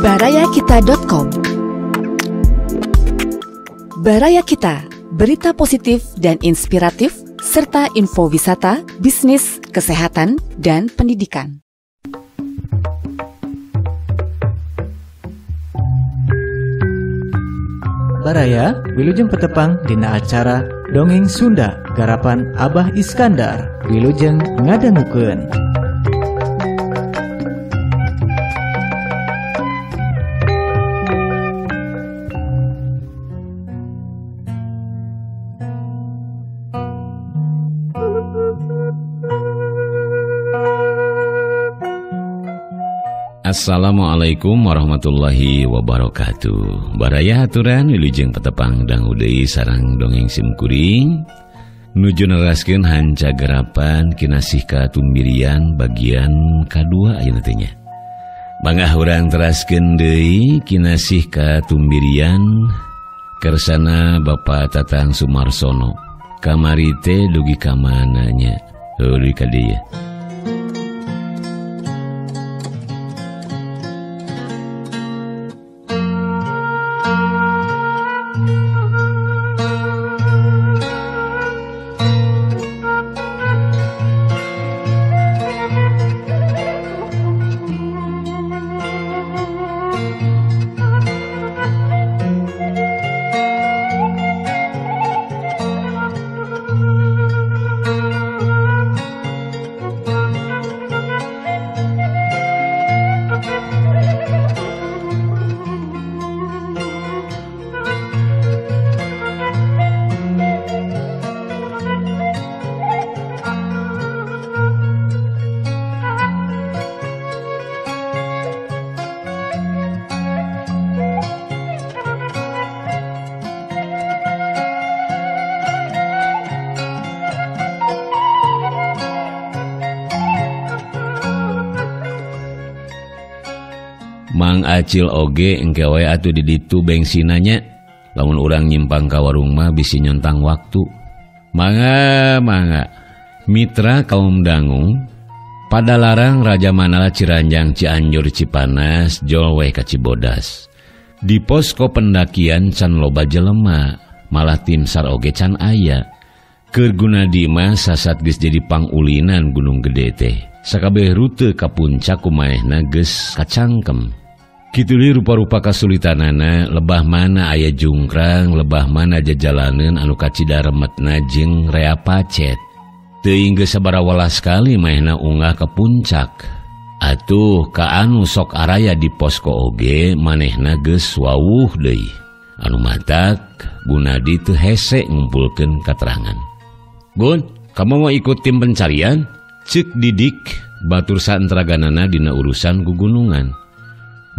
Barayakita.com. Baraya Kita, berita positif dan inspiratif, serta info wisata, bisnis, kesehatan, dan pendidikan. Baraya, wilujeng petepang dina acara Dongeng Sunda garapan Abah Iskandar. Wilujeng ngadangukeun. Assalamualaikum warahmatullahi wabarakatuh. Baraya haturan wilujeng petepang dangu deui sareng dongeng simkuring nuju neraskeun hanca gerapan kinasih katumbirian bagian kadua ayeuna teh nya. Mangga urang teraskeun deui kinasih katumbirian kersana Bapak Tatang Sumarsono. Kamari teh dugi ka mana nya? Heuh dugi ka dieu. Mang Acil oge engke we atuh di ditu bengsinanya. Lamun urang nyimpang ka warung mah bisi nyontang waktu. Mangga mangga. Mitra kaum dangung pada larang Raja Manala Ciranjang Cianjur Cipanas jol we ka Cibodas. Di posko pendakian can loba jelema, malah tim SAR oge can aya. Keur Gunadi mah sasat geus jadi pangulinan Gunung Gede teh. Sakabeh rute ka puncak kumaehna geus kacangkem. Kitu deui rupa-rupa kasulitanana, lebah mana aya jungkrang, lebah mana jajalaneun anu kacida remetna jeung rea pacet. Teuing geus sabaraha welas kali maehna unggah ka puncak. Atuh ka anu sok araya di posko oge manehna geus wawuh deui. Anu matak Gunadi teu hese ngumpulkeun katerangan. Gun, kamu mau ikut tim pencarian? Cek Didik batur saentraganana dina urusan gugunungan.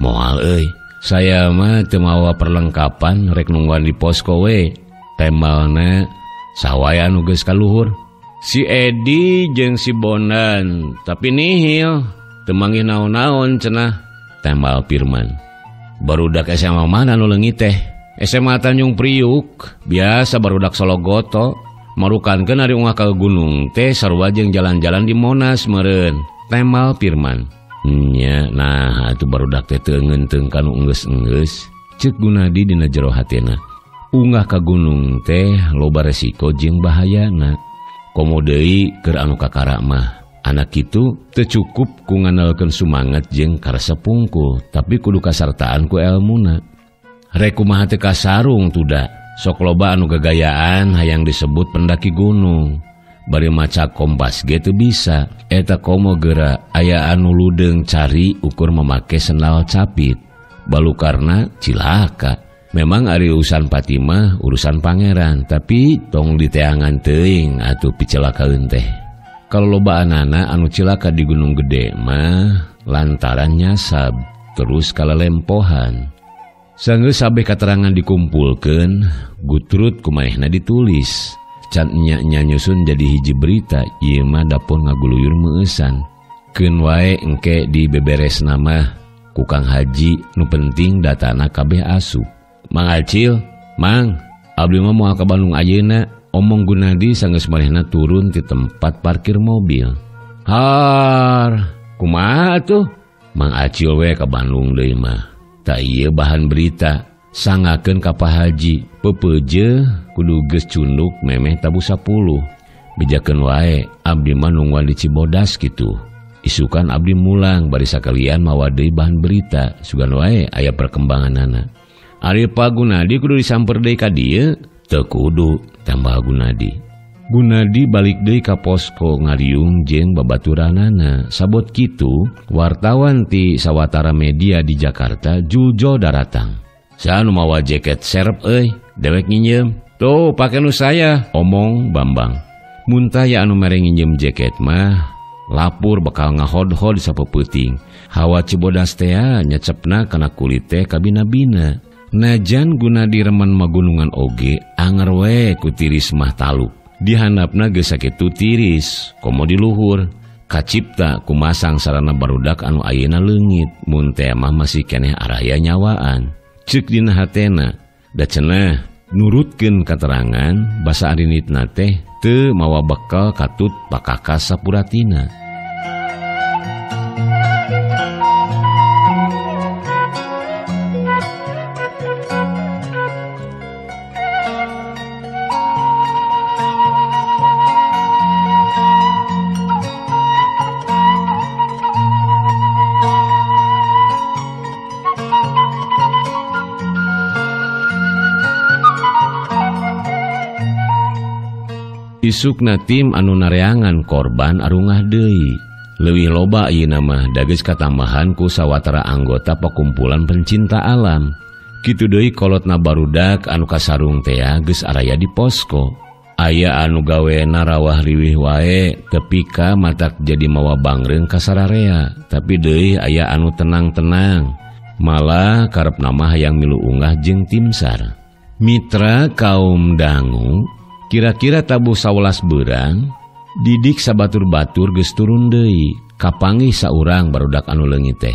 Moal euy, saya mah teu mawa perlengkapan rek nungguan di posko we. Tembalna sawaya anu geus kaluhur. Si Edi jeung si Bondan, tapi nihil, teu manggih naon-naon cenah. Tembal Firman. Barudak SMA mana nu leungit teh? SMA Tanjung Priuk, biasa barudak Sologoto. Marukankeun ari ungah ka gunung teh sarua jeung jalan-jalan di Monas meureun. Temal Firman. Nya, nah atuh barudak teh teu ngeunteung kanu enggeus-enggeus. Ceuk Gunadi dina jero hatena. Ungah ka gunung teh loba resiko jeung bahayana. Komo deui keur anu kakara mah. Anak kitu teu cukup ku ngandalkeun sumangat jeung karesep pungkul, tapi kudu kasartaan ku elmuna. Rek kumaha teu kasarung tuda. Sok loba anu gagayaan hayang disebut pendaki gunung. Bari maca kompas ge teu bisa. Eta komo geura aya anu ludeung cari ukur memake sendal capit. Balukarna cilaka. Memang ari urusan Fatimah urusan pangeran, tapi tong diteangan teuing atuh picelakaeun teh. Kalau loba anana anu cilaka di Gunung Gede mah lantaran nyasab terus kalalempohan. Sanggeus sabeh katerangan dikumpulkeun, gutrut kumaehna ditulis. Can nya nyusun jadi hiji berita, ieu mah dapon ngaguluyur meueusan. Keun wae engke di beberes nama ku Kang Haji, nu penting datana kabeh asup. Mang Acil, Mang, abdi mah moal ka Bandung ayeuna. Omong Gunadi sanggeus manehna turun ti tempat parkir mobil. Har, kumaha atuh? Mang Acil we ka Bandung deui mah. Tak ieu bahan berita sangakeun ka Pak Haji pepeje kudu geus cunduk memeh tabuh 10. Bejakeun wae abdi mah nungguan di Cibodas kitu. Isukan abdi mulang bari sakalian mawa deui bahan berita sugan wae aya perkembanganana. Ari Pak Gunadi kudu disamper deui ka dieu? Teu kudu, tambah Gunadi. Gunadi balik deui ka posko ngariung jeung babaturanana. Sabot kitu, wartawan ti sawatara media di Jakarta juljo daratang. Saha nu mawa jaket serep euy, dewek nginjem. Tuh, pake nu saya, omong Bambang. Muntah ya anu mere nginjem jaket mah lapur bakal ngahod-hod sapeupeting. Hawa Cibodas tea nyecepna kana kulit teh kabina-bina. Najan Gunadi remen magunungan oge, anger we ku tiris mah taluk. Dihandapna geus sakitu tiris, komo di luhur. Kacipta kumasang sarana barudak anu ayeuna leungit, mun teh mah masih keneh araya nyawaan. Ceuk dina hatena, da cenah nurutkeun katerangan basa arinitna teh teu mawa bekal katut pakakas sapuratina. Isukna tim anu nareangan korban arungah deui. Leuwih loba ayeuna mah da geus katambahan ku sawatara anggota pakumpulan pencinta alam. Kitu deui kolotna barudak anu kasarung tea geus araya di posko. Aya anu gawena rawah riwih wae tepi ka matak jadi mawa bangreung ka sararea. Tapi deui aya anu tenang-tenang. Malah karepna mah hayang milu unggah jeung tim SAR. Mitra kaum dangu kira-kira tabuh 11 beurang, didik sabatur-batur geus turun deui, kapanggih saurang barudak anu leungit teh.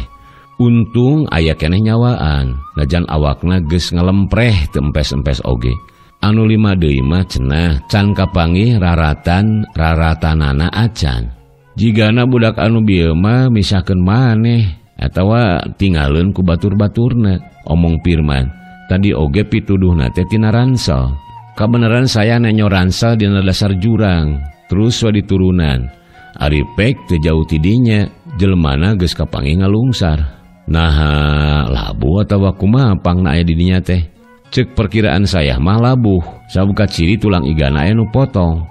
Untung aya keneh nyawaan, najan awakna geus ngalempreh teu empes-empes oge. Anu 5 deui mah cenah can kapanggih raratan raratanana acan. Jigana budak anu bieu mah misahkeun maneh atawa tingaleun ku batur-baturna, omong Firman. Tadi oge pituduhna teh tina ransel. Kabeneran saya nenyo ransel dina dasar jurang, terus wa diturunan. Ari pek teu jauh tidinya, jelemana geus kapanggih ngalungsar. Naha labuh atawa kumaha pangna aya di dinya teh? Cek perkiraan saya mah labuh, sabuka ciri tulang igana aya nu potong.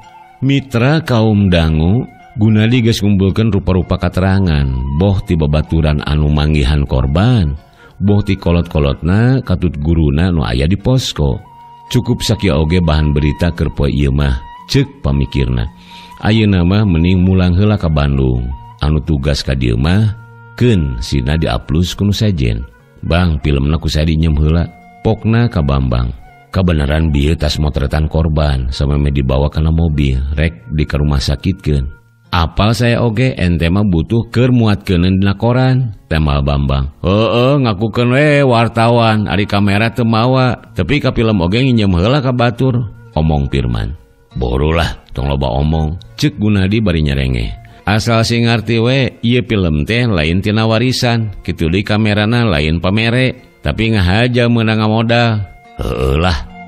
Mitra kaum dangu, Gunadi geus ngumpulkeun rupa-rupa katerangan, boh ti babaturan anu manggihan korban, boh ti kolot-kolotna katut guruna nu aya di posko. Cukup sakieu oge bahan berita keur poe ieu mah, ceuk pamikirna. Ayeuna mah mending mulang heula ka Bandung. Anu tugas ka dieu mah keun sina diaplus ku nu sejen. Bang, filmna ku saya dinyem heula. Pokna ka Bambang. Kabeneran bieu tas motretan korban sameme dibawa kana mobil rek di ka rumah sakitkeun. Apal saya oge ente mah butuh keur muatkeun dina koran, temal Bambang. Heueuh ngakukeun we wartawan, ari kamera teu mawa, tapi ka film oge nginjem heula ka batur, omong Firman. Borulah tong loba omong, ceuk Gunadi bari nyerengeh. Asal sing ngarti we, ieu film teh lain tina warisan, kitu deui kamerana lain pamere, tapi ngahaja meunang ngamodal. Heueuh lah.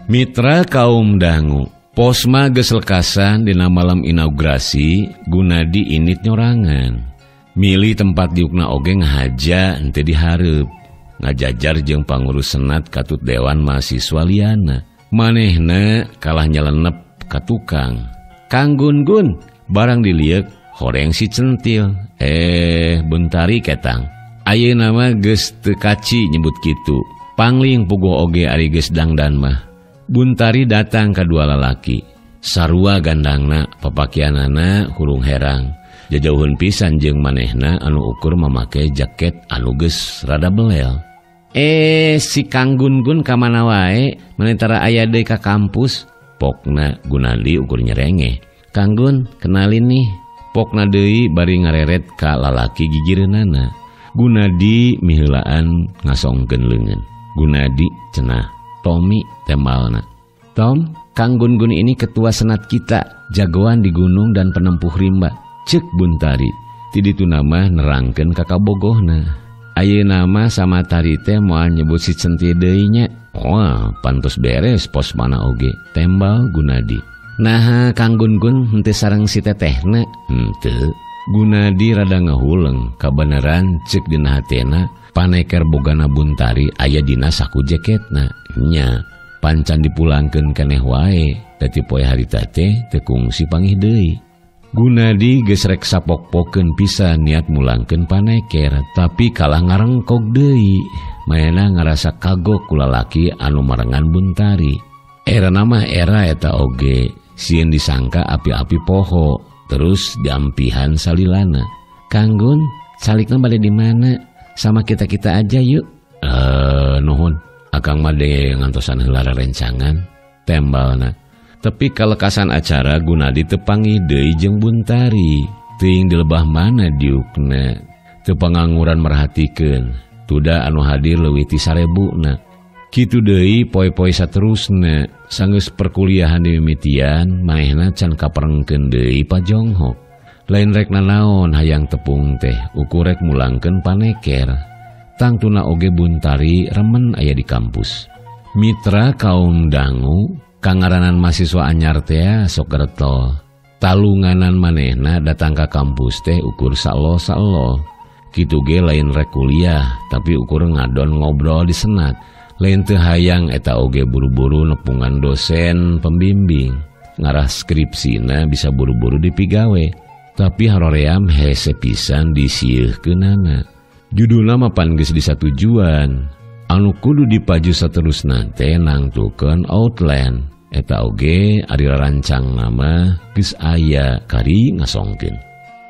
Mitra kaum dangu, Posma geus lekasan dina malam inaugurasi Gunadi init nyorangan. Milih tempat diukna oge ngahaja henteu dihareup. Ngajajar jeung pangurus senat katut dewan mahasiswa liana. Manehna kalah nyelenep ka tukang. Kang Gun-gun barang dilieuk horeng si centil. Bentari ketang. Ayeuna mah geus teu kaci nyebut kitu. Pangling puguh oge ari geus dangdan mah. Buntari datang ka dua lalaki. Sarua gandangna, papakianana hurung herang. Jajauheun pisan jeung manehna anu ukur mamake jaket anu geus rada belel. Si Kang Gun-gun ka mana wae, meni tara aya deui ka kampus. Pokna Gunadi ukur nyerengeh. Kanggun, kenalin nih. Pokna deui bari ngareret ka lalaki gigireunana. Gunadi miheulaan ngasongkeun leungeun. Gunadi cenah, Tommy tembalna. Tom, Kang Gun-Gun ini ketua senat kita, jagoan di gunung dan penempuh rimba. Cek Buntari. Ti ditu mah nerangkeun ka kabogohna. Ayeuna mah sama Tari teh moal nyebut si Centi deui nya. Wah, pantos beres pos mana oge. Tembal Gunadi. Nah, Kang Gun-Gun henteu sareng si tetehna. Henteu. Gunadi rada ngahuleng, kabeneran cek dina hatena paneker bogana Buntari aya dina saku jaketna. Nya, pancan dipulangkeun keneh wae, dadi poe harita teh teu kungsi pangih deui. Gunadi geus rek sapok-pokeun pisan niat mulangkeun paneker, tapi kalah ngarengkog deui. Maena ngarasa kagok ku lalaki anu marengan Buntari. Era nama era eta oge, sieun disangka api-api poho, terus diampihan salilana. Kanggun, salikna bade di mana? Sama kita-kita aja yuk. Nuhun, akang mah de ngantosan heula rencangan, tembalna. Tapi kalekasan acara Gunadi tepangi deui jeung Buntari. Teuing di lebah mana diukna, teu pangangguran merhatikeun. Tuda anu hadir leuwih ti 1000-na. Kitu deui poe-poe saterusna, sanggeus perkuliahan dimimitian, manehna can kaperengkeun deui pajonghok. Lain rek nanaon hayang tepung teh, ukur rek mulangkeun paneker. Tangtuna oge Buntari remen aya di kampus. Mitra kaum dangu, kangaranan mahasiswa anyar teh sok geretol. Talunganan manehna datang ka kampus teh ukur salo-salo. Kitu ge lain rek kuliah, tapi ukur ngadon ngobrol di senat. Lain teu hayang eta oge buru-buru nepungan dosen pembimbing. Ngarah skripsina bisa buru-buru dipigawe. Tapi haroream hese pisan disieukkeunana. Judulna mah pan geus disatujuan. Anu kudu dipaju saterusna teh nangtukeun outline. Eta oge ari rancang nama geus aya kari ngasongkeun.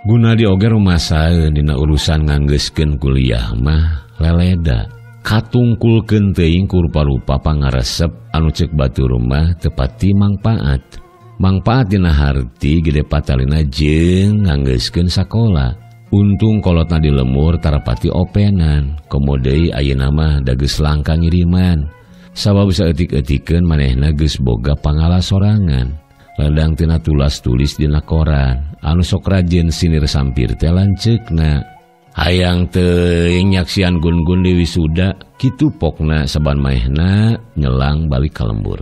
Gunadi oge rumasaeun dina urusan nganggeuskeun kuliah mah leleda. Katungkulkeun teuing ku rupa-rupa pangaresep anu ceuk batur mah teu pati mangpaat. Mangpaat dina harti gede patalina jeung nganggeuskeun sakola. Untung kolotna di lemur tarapati openan. Komo deui ayeuna mah da geus langka ngiriman. Sabab saeutik-eutikeun manehna geus boga pangala sorangan. Ladang tina tulas tulis dina koran. Anu sok rajin sinir sampir teh lanceukna. Hayang teuing nyaksian Gun-Gun di wisuda, kitu pokna saban maehna nyelang balik ka lembur.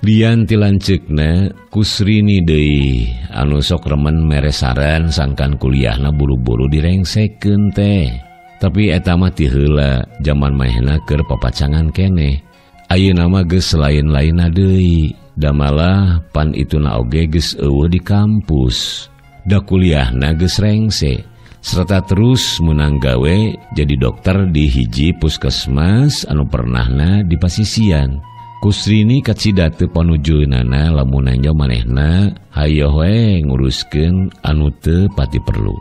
Lian ti lanceukna Kusrini deui anu sok remen mere saran sangkan kuliahna buru-buru direngsekeun teh. Tapi eta mah ti heula jaman maehna keur papacangan keneh. Ayeuna mah geus lain-lainna deui, damalah pan ituna oge geus eueuh di kampus. Da kuliahna geus rengse. Serta terus menang gawe jadi dokter di hiji puskesmas anu pernahna di pasisian. Kusrini kacida teu panujueunana lamun nanjo manehna hayoh we nguruskeun anu teu pati perlu.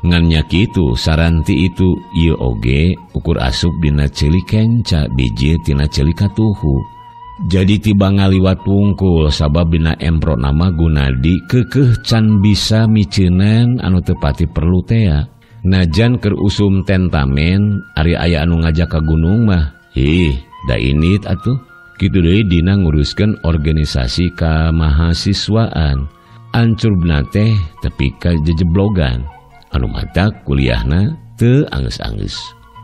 Ngan nya kitu saranti itu ieu oge ukur asup dina ceuli kenca biji tina ceuli katuhu. Jadi tiba ngaliwat wungkul sabab dina empro nama Gunadi kekeh can bisa miceunan anu teu pati perlu tea. Najan keur usum tentamen ari aya anu ngajak ka gunung mah ih da init atuh. Kitu deui dina nguruskeun organisasi kamahasiswaan. Ancurbna teh tepi ka jejeblogan anu matak kuliahna teu anggeus-anggeus.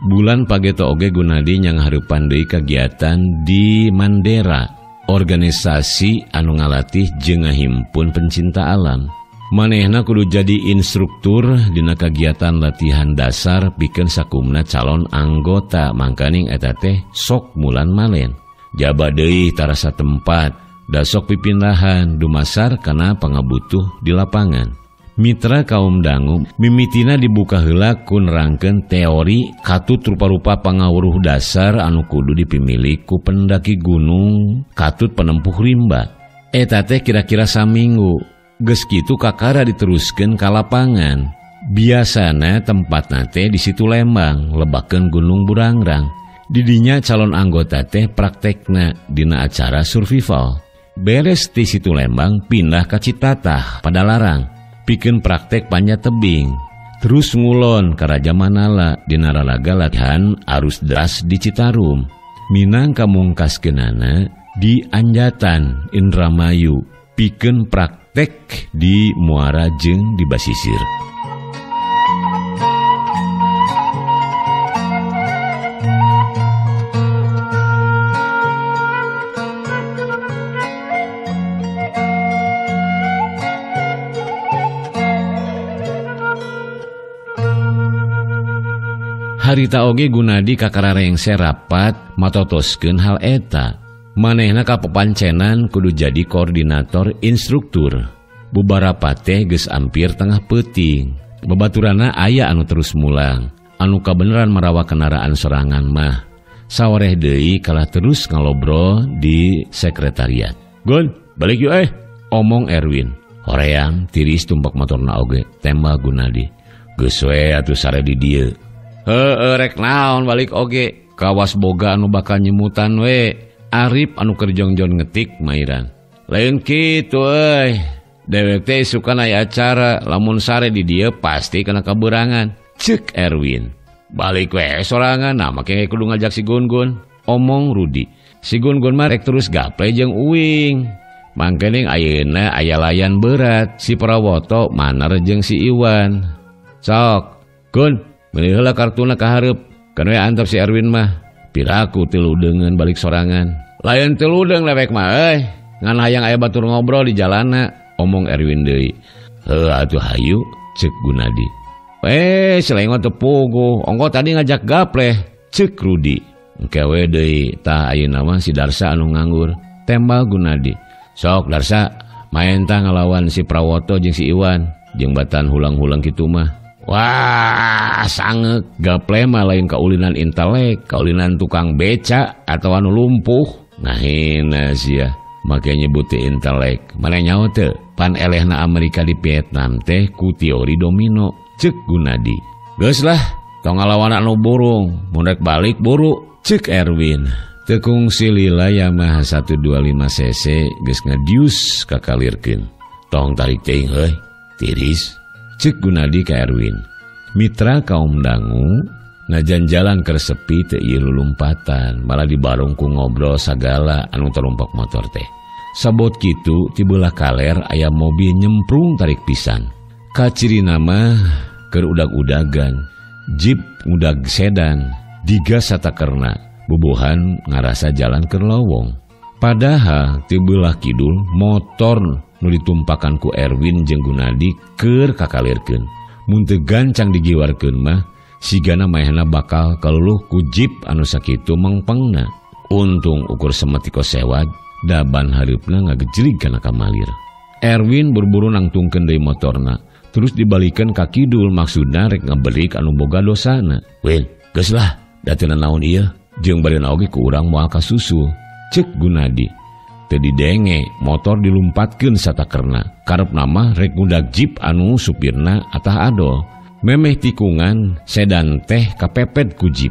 Bulan pageto oge Gunadi nyanghareupan deui kagiatan di Mandera, organisasi anu ngalatih jeung ngahimpun pencinta alam. Manehna kudu jadi instruktur dina kagiatan latihan dasar pikeun sakumna calon anggota, mangkaning eta teh sok mulan malen. Jaba deui tarasa tempat, da sok pipindahan dumasar kana pangabutuh di lapangan. Mitra kaum dangu mimitina dibuka heula ku nerangkeun teori katut rupa-rupa pangawuruh dasar anu kudu dipimilik ku pendaki gunung katut penempuh rimba. Eta teh kira-kira saminggu. Geus kitu kakara diteruskeun ka lapangan. Biasana tempatna teh di situ Lembang, lebakeun Gunung Burangrang. Didinya calon anggota teh praktekna dina acara survival. Beres ti Situ Lembang pindah ka Citatah Padalarang pikeun praktek panjat tebing. Terus ngulon ka Raja Manala dina raraga latihan arus deras di Citarum. Minang kamungkaskeunana di Anjatan Indramayu pikeun praktek di Muara jeung di Basisir. Harita oge Gunadi kakararengse rapat matotoskeun hal eta. Manehna kapepancenan kudu jadi koordinator instruktur. Bubarapa teh geus ampir tengah peuting. Babaturana aya anu terus mulang. Anu kabeneran marawa kendaraan sorangan mah. Sawareh deui kalah terus ngalobrol di sekretariat. Gun, balik yuk omong Erwin. Hoream tiris tumpak motorna oge, tembal Gunadi. Geus we atuh sare di dieu. Heeh, rek naon balik oge. Kawas boga anu bakal nyemutan we. Arif anu keur jongjon ngetik mairan. Lain kitu euy. Dewek teh suka aya acara, lamun sare di dieu pasti kena kaberangan. Ceuk Erwin. Balik we sorangan, nah make kudu ngajak si Gun-Gun. Omong Rudi. Si Gun-Gun mah rek terus gaple jeung uing. Mangkening ayeuna aya layan berat, si Prawoto maner jeung si Iwan. Sok, Gun, meuli heula kartuna ka hareup. Kan we antep si Erwin mah. Piraku tilu deungeun balik sorangan. Lain tilu deung lewek mah euy. Ngan hayang aya batur ngobrol di jalana, omong Erwin deui. Heuh atuh hayu, ceuk Gunadi. Selengo teu puguh, ongko tadi ngajak gapleh, ceuk Rudi. Engke we deui tah ayeuna mah si Darsa anu nganggur, tembal Gunadi. Sok Darsa, maen tah ngalawan si Prawoto jeung si Iwan, jeung batan hulang-hulang kitu mah. Wah, sangeuk gaple mah lain kaulinan intelek, kaulinan tukang beca atau anu lumpuh. Nah hina sia, make nyebut teh intelek. Mana nyaho teu? Pan elehna Amerika di Vietnam teh ku teori domino, ceuk Gunadi. Geus lah, tong ngalawan anu burung, mun rek balik buru, ceuk Erwin. Teu kungsi lila Yamaha 125 cc geus ngadius kakalirkeun. Tong tarik teuing heuy, tiris. Ceuk Gunadi ka Erwin. Mitra kaum dangu najan jalan keur sepi teu ieu lulumpatan, malah dibarung ku ngobrol sagala anu tarumpak motor teh. Sabot kitu ti beulah kaler aya mobil nyemprung tarik pisan. Kacirina mah keur udag-udagan, jeep ngudag sedan, digas satakerna, bubuhan ngarasa jalan keur lowong. Padahal ti beulah kidul motor nu ditumpakan ku Erwin jeung Gunadi keur kakalirkeun. Mun teu gancang digiwarkeun mah sigana maehna bakal kaluluh ku jeep anu sakitu mengpengna. Untung ukur semetiko sewad, daban hareupna ngagejlig kana kamalir. Erwin buru-buru nangtungkeun deui motorna, terus dibalikeun ka kidul maksudna rek ngaberik anu boga dosana. Win, geus lah, da teu naon ieu, jeung bareuna oge ku urang moal kasusul. Ceuk Gunadi. Teu didenge, motor dilumpatkeun satakerna. Karepna mah rek ngudag jeep anu supirna atah adol. Memeh tikungan, sedan teh kapepet ku jeep.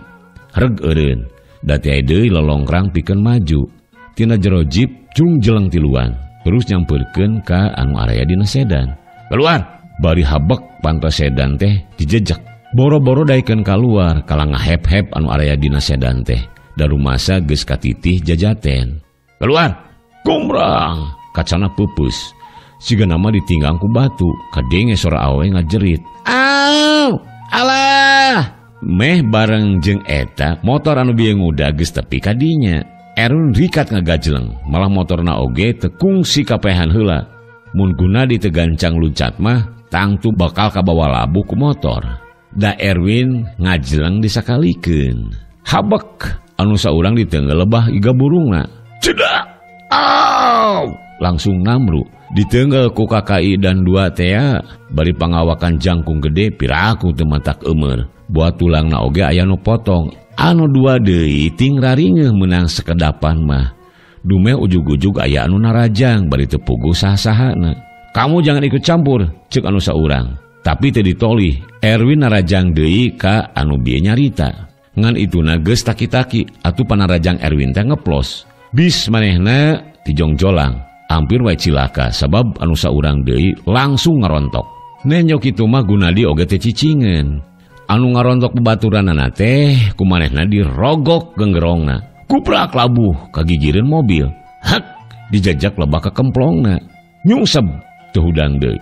Reg eureun, da teh deui lolongkrang pikeun maju. Tina jero jeep jung jeleng tiluan, terus nyampeurkeun ka anu araya dina sedan. Keluar, bari habek panto sedan teh dijejek. Boro-boro daekeun kaluar, kalah ngahep-hep anu araya dina sedan teh. Da rumasa geus katitih jajaten. Keluar. Gombrang, kacana peupeus. Siga nama ditinggang ku batu, kadenge sora awe ngajerit. Au, alah. Meh bareng jeung eta, motor anu bieu ngudag geus tepi ka dinya. Erwin rikat ngagajleng, malah motorna oge teu kungsi kapehan heula. Mun Gunadi teu gancang luncat mah, tangtu bakal kabawa labuh ku motor. Da Erwin ngajleng disakalikeun. Habek, anu saurang diteunggeul lebah iga burungna. Cedak! Au! Langsung namru. Diteunggeul ku KKI dan dua tea, bari pangawakan jangkung gede piraku teu matak eumeur. Buat tulangna oge aya nu potong. Anu dua deui ting raringeuh meunang sekedapan mah. Dumeh ujug-ujug aya anu narajang bari teu puguh saha-sahana. Kamu jangan ikut campur, ceuk anu saurang. Tapi teu ditolih, Erwin narajang deui ka anu bieu nyarita. Ngan ituna geus taki-taki, atuh panarajang Erwin teh ngeplos. Bis manehna tijongjolang. Hampir wae cilaka sabab anu saurang deui langsung ngarontok. Nenjo kitu mah Gunadi oge teh cicingeun. Anu ngarontok babaturanana teh kumanehna dirogok genggerongna. Kuprak labuh kagigireun mobil. Hak dijajak lebah ka kemplongna. Nyungsep teu hudang deui.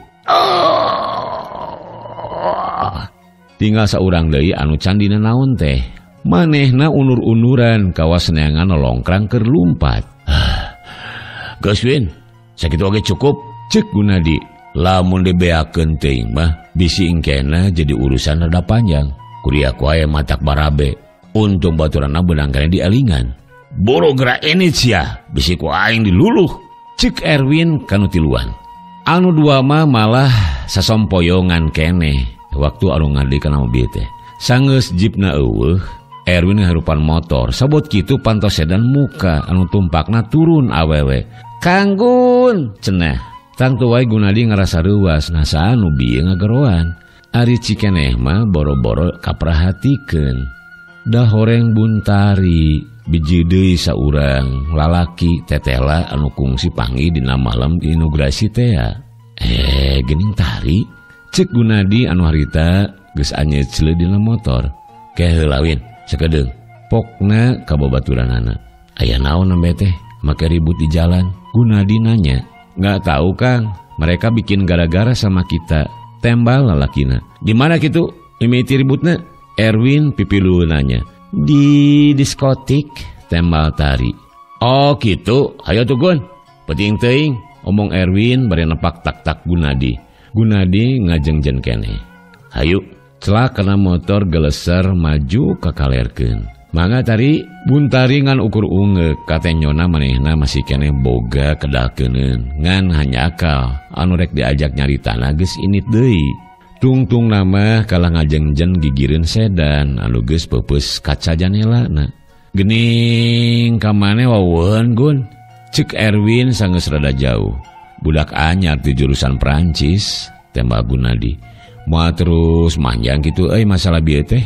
Tinggal saurang deui anu candina naon teh. Manehna unur-unuran kawas neangan nolongkrang keur lumpat. Geus Win, sakitu oge cukup. Cek Gunadi, lamun dibeakeun teuing mah bisi engkena jadi urusan rada panjang. Kuriak wae matak barabe. Untung baturanna beunang keneh dialingan. Boro gerak ini sia, bisi ku aing diluluh. Cek Erwin kanu tiluan. Anu dua mah malah sasompoyongan keneh. Waktu anu ngadi kana mobil teh. Sanggeus jipna eueuh, Erwin ngaharupan motor. Sabot kitu pantos sedan muka anu tumpakna turun awewe. Kanggun cenah. Tangtu wae Gunadi ngarasa reuas nasa anu bieu ngageroan. Ari cikeneh mah boro-boro kaprahatikeun. Da horeng buntari biji deui saurang lalaki tetela anu kungsi panggih dina malam inaugurasi teh. Geuning tari. Cek Gunadi anu harita geus anyeut dina motor. Ke heula Win, sakedeung. Pokna ka babaturanana. Aya naon nembe teh make ribut di jalan? Gunadi nanya. Nggak tahu Kang, mereka bikin gara-gara sama kita. Tembal lalakina. Di mana kitu mimiti ributna? Erwin pipilu nanya. Di diskotik, tembal tari. Oh gitu, ayo tuh Gun. Penting teuing, omong Erwin bari nepak tak-tak Gunadi. Gunadi ngajengjen keneh. Hayu, celak kana motor geleser maju ka kalerkeun. Mangga tari, buntari ngan ukur ungeuk katenyona manehna masih keneh boga kedalkeuneun. Ngan hanya akal anu rek diajak nyaritana geus init deui. Tungtung nama kalah ngajengjen gigireun sedan anu geus peupeus kaca janelana. Gening ka mane waweuheun Gun? Cek Erwin sanggeus rada jauh. Budak anyar di jurusan Perancis, tembak Gunadi. Moal terus manjang kitu euy masalah bieu teh.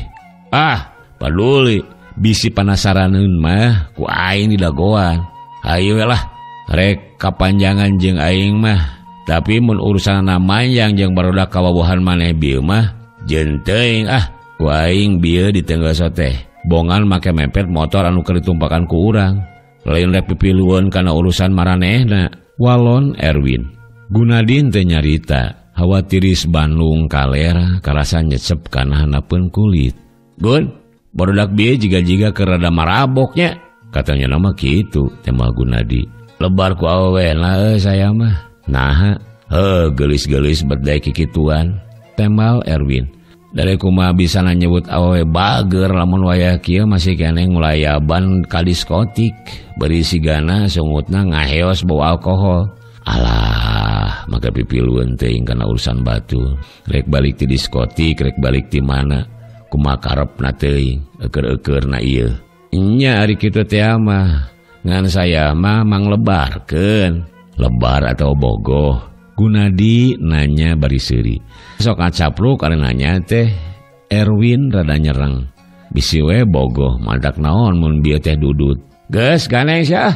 Ah, paduli. Bisi panasaraneun mah ku aing didagoan. Hayu we lah, rek kapanjangan jeung aing mah. Tapi mun urusanna manjang jeung barudak kawabuhan maneh bieu mah jeung teuing ah, ku aing bieu ditenggeus teh. Bongan make mepet motor anu keur ditumpakan ku urang. Lain rek pipilueun kana urusan maranehna. Walon Erwin. Gunadi teu nyarita, hawatiris Bandung kaler karasa nyecep kana handapeun kulit. Gun, barudak bieu jiga-jiga keur rada maraboknya. Katanya nama kitu, tembal Gunadi. Lebar ku awewena euy saya mah. Naha, heuh geulis-geulis bedai kikituan, tembal Erwin. Dari kumaha bisa nyebut awewe bager lamun wayah kieu masih keneh ngulayaban ka diskotik. Beri sigana sungutna ngaheos bau alkohol. Alah, maka pipilueun teuing kana urusan batu. Rek balik ti diskotik, rek balik ti mana? Kumaha karepna teuing, eukeur-eukeurna ieu. Nya ari kitu teh mah, ngan saya mah manglebarkeun. Lebar atau bogoh? Gunadi nanya bari seuri. Sok ngacapruk ari nanya teh Erwin rada nyereng. Bisi we bogoh madak naon mun bieu teh dudut. Geus ganeng sia.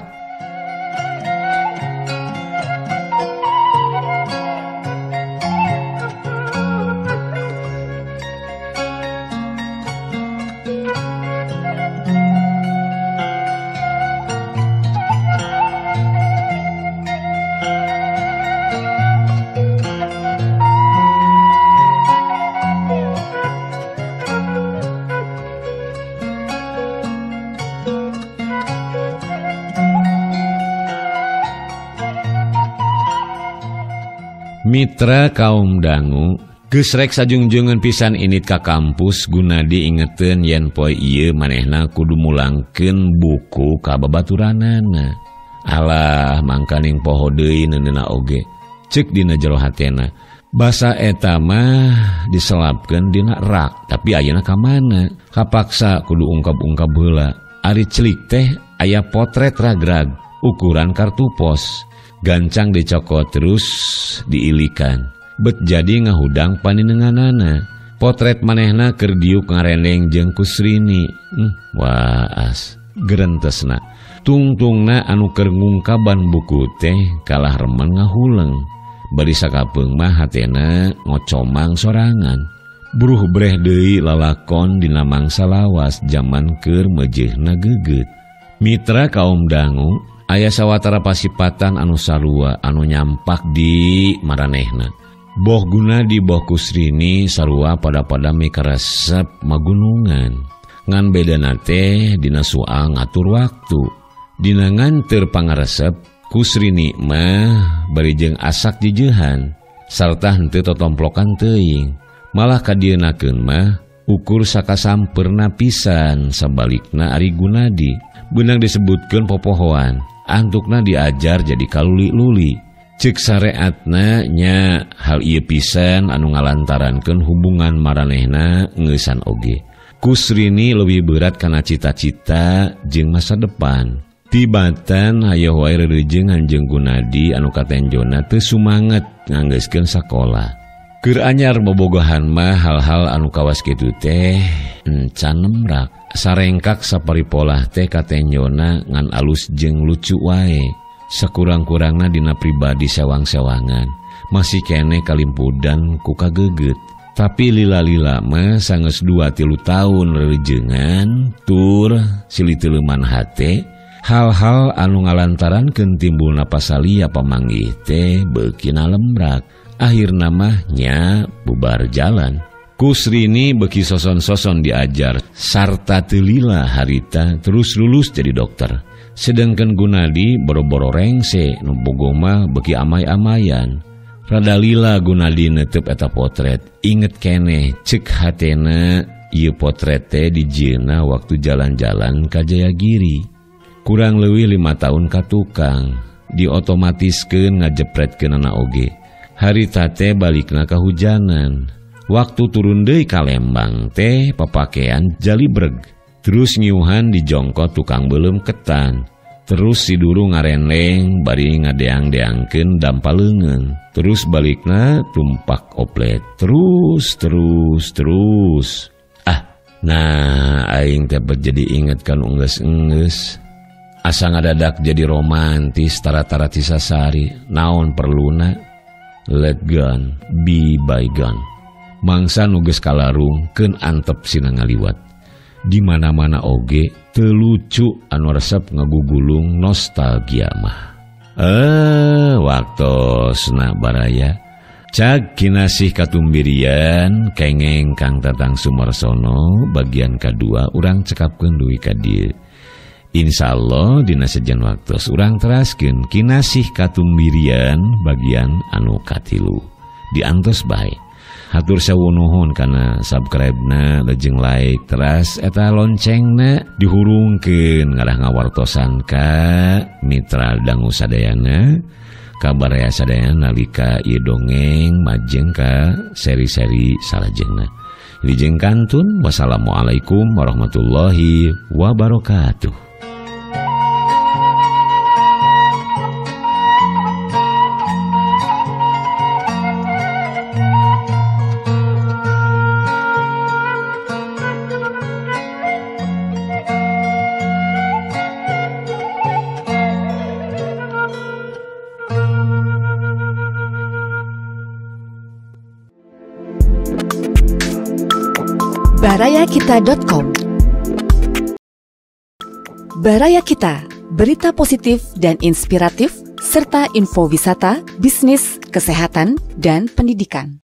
Mitra kaum dangu geus rek sajungjungeun pisan init ka kampus. Gunadi ingeteun yen poe ieu manehna kudu mulangkeun buku ka babaturanana. Alah mangkaning poho deui neuneuna oge, ceuk dina jero hatena. Basa eta mah diselapkeun dina rak, tapi ayeuna ka mana? Kapaksa kudu ungkap-ungkap heula. Ari celik teh aya potret ragrag ukuran kartu pos. Gancang dicokot terus diilikan. Bet jadi ngahudang paninenganana. Potret manehna keur diuk ngarendeng jeung Kusrini. Waas gerentesna. Tungtungna anu keur ngungkaban buku teh kalah remen ngahuleng. Bari sakapeung mah hatena ngocomang sorangan. Buruh breh deui lalakon dina mangsa lawas jaman keur meujeuhna geget. Mitra kaum dangu aya sawatara pasipatan anu sarua anu nyampak di maranehna. Boh Gunadi boh Kusrini sarua pada-pada mikaresep magunungan. Ngan bedana teh dina soal ngatur waktu. Dina nganteur pangaresep Kusrini mah bari jeung asak jejeuhan sarta henteu totomplokan teuing. Malah kadieunakeun mah ukur sakasampeurna pisan sabalikna ari Gunadi. Beunang disebutkeun popohoan, antukna diajar jadi kaluli-luli. Cek sareatna nya hal ieu pisan anu ngalantarankeun hubungan maranehna ngeusan oge. Kusrini leuwih berat kana cita-cita jeung masa depan. Tibatan hayoh wae rerejengan jeung Gunadi anu katenjona teu sumanget nganggeuskeun sakola. Keur anyar bobogohan mah hal-hal anu kawas kitu teh encan nemrak. Sarengkak saparipolah teh katenjona ngan alus jeung lucu wae. Sakurang-kurangna dina pribadi sewang-sewangan masih keneh kalimpudan ku kageget. Tapi lila-lila mah sanggeus 2-3 tahun rerejengan tur silih teuleman hate. Hal-hal anu ngalantarankeun timbulna pasalia pamanggih teh beuki nalemrak. Akhirna mah nya bubar jalan. Kusrini beuki soson-soson diajar sarta teu lila harita terus lulus jadi dokter. Sedangkan Gunadi boro-boro rengse nu bogoh mah beuki amay-amayan. Rada lila Gunadi netep eta potret. Inget keneh cek hatena ieu potret teh dijieunna waktu jalan-jalan ka Jayagiri. Kurang leuwih 5 tahun ka tukang, diotomatiskeun ngajepretkeunana oge. Harita teh balikna kahujanan. Waktu turun deui ka Lembang teh papakean jalibreg. Terus ngiuhan dijongkot tukang beuleum ketan. Terus si duru ngarenleng bari ngadeang-deangkeun dampa leungeun. Terus balikna tumpak oplet. Terus terus terus. Ah, nah aing teh jadi inget kan unggeus-enggeus. Asa ngadadak jadi romantis tara-tara tisasari. Naon perluna? Let gone be bygone. Mangsa nu geus kalarung keun antep sina ngaliwat. Di mana-mana oge teu lucu anu resep ngagugulung nostalgia mah. Waktosna baraya. Cag kinasih katumbirian kengeng Kang Tatang Sumarsono bagian kadua urang cekapkeun dugi ka dieu. Insyaallah dina sejen waktos urang teraskeun kinasih katumbirian bagian anu katilu. Diantos bae. Hatur sewu nuhun kana subscribe-na, lejeng like, teras eta loncengna dihurungkeun ngarah ngawartosan ka mitra dangu sadayana, kabaraya sadayana nalika ieu dongeng majeng ka seri-seri salajengna. Wilujeng kantun, wassalamualaikum warahmatullahi wabarakatuh. Barayakita.com. Baraya Kita, berita positif dan inspiratif, serta info wisata, bisnis, kesehatan, dan pendidikan.